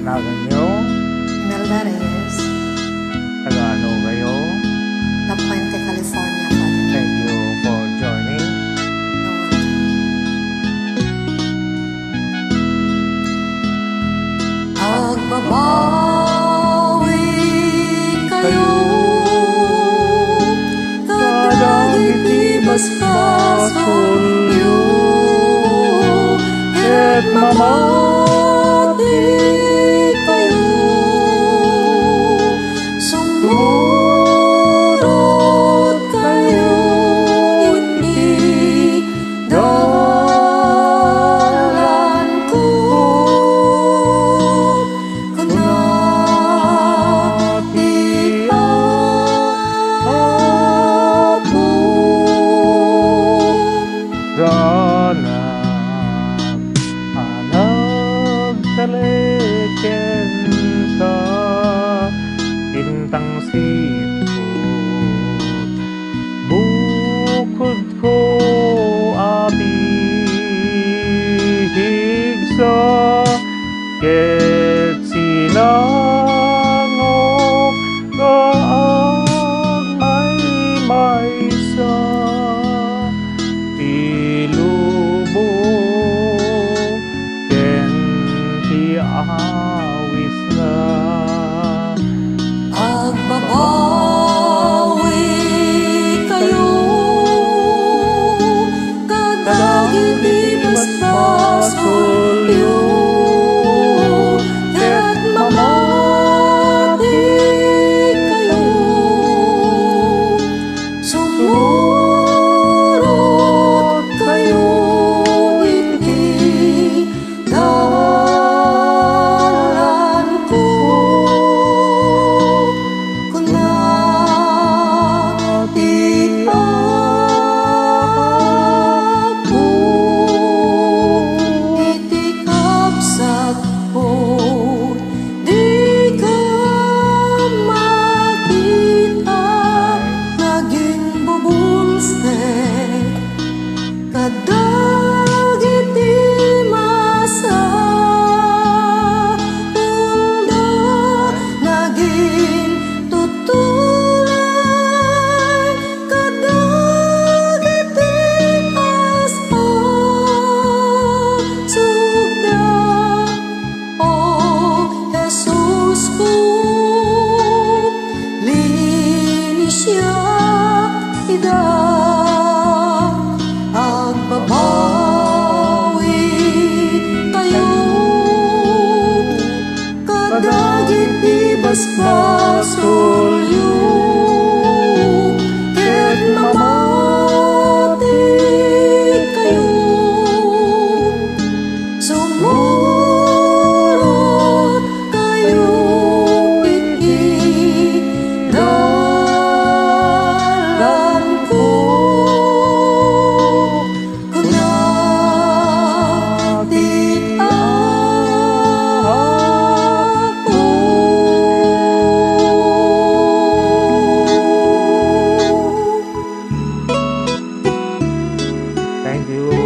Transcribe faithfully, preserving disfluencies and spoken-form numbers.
Naganyo? Imelda Reyes. Taga ano kayo? La Puente, California, Father. Thank you for joining. Agbabawi kayo kadagiti basbasolyo, ket mamati kayo. Sumurot kayo iti dalanko, kuna ti Apo. Ranak a nagtalek kenka, intang siput bukodko a pigsa, ket sinangok nga agmaymaysa ti lubong ken ti awisna. Agbabawi kayo kadagiti basbasolyo, ket mamati kayo. Sumurot kayo iti dalanko, kuna ti Apo iti kabsatko. Dika makita, naging bubulsek kadagiti masapulda, naging tutulay kadagiti as-asugda. O Jesusko, linisiak ida, agbabawi kayo kadagiti basbasolyo, ket mamati kayo. Sumurot kayo iti dalanko, kuna ti Apo. Thank you.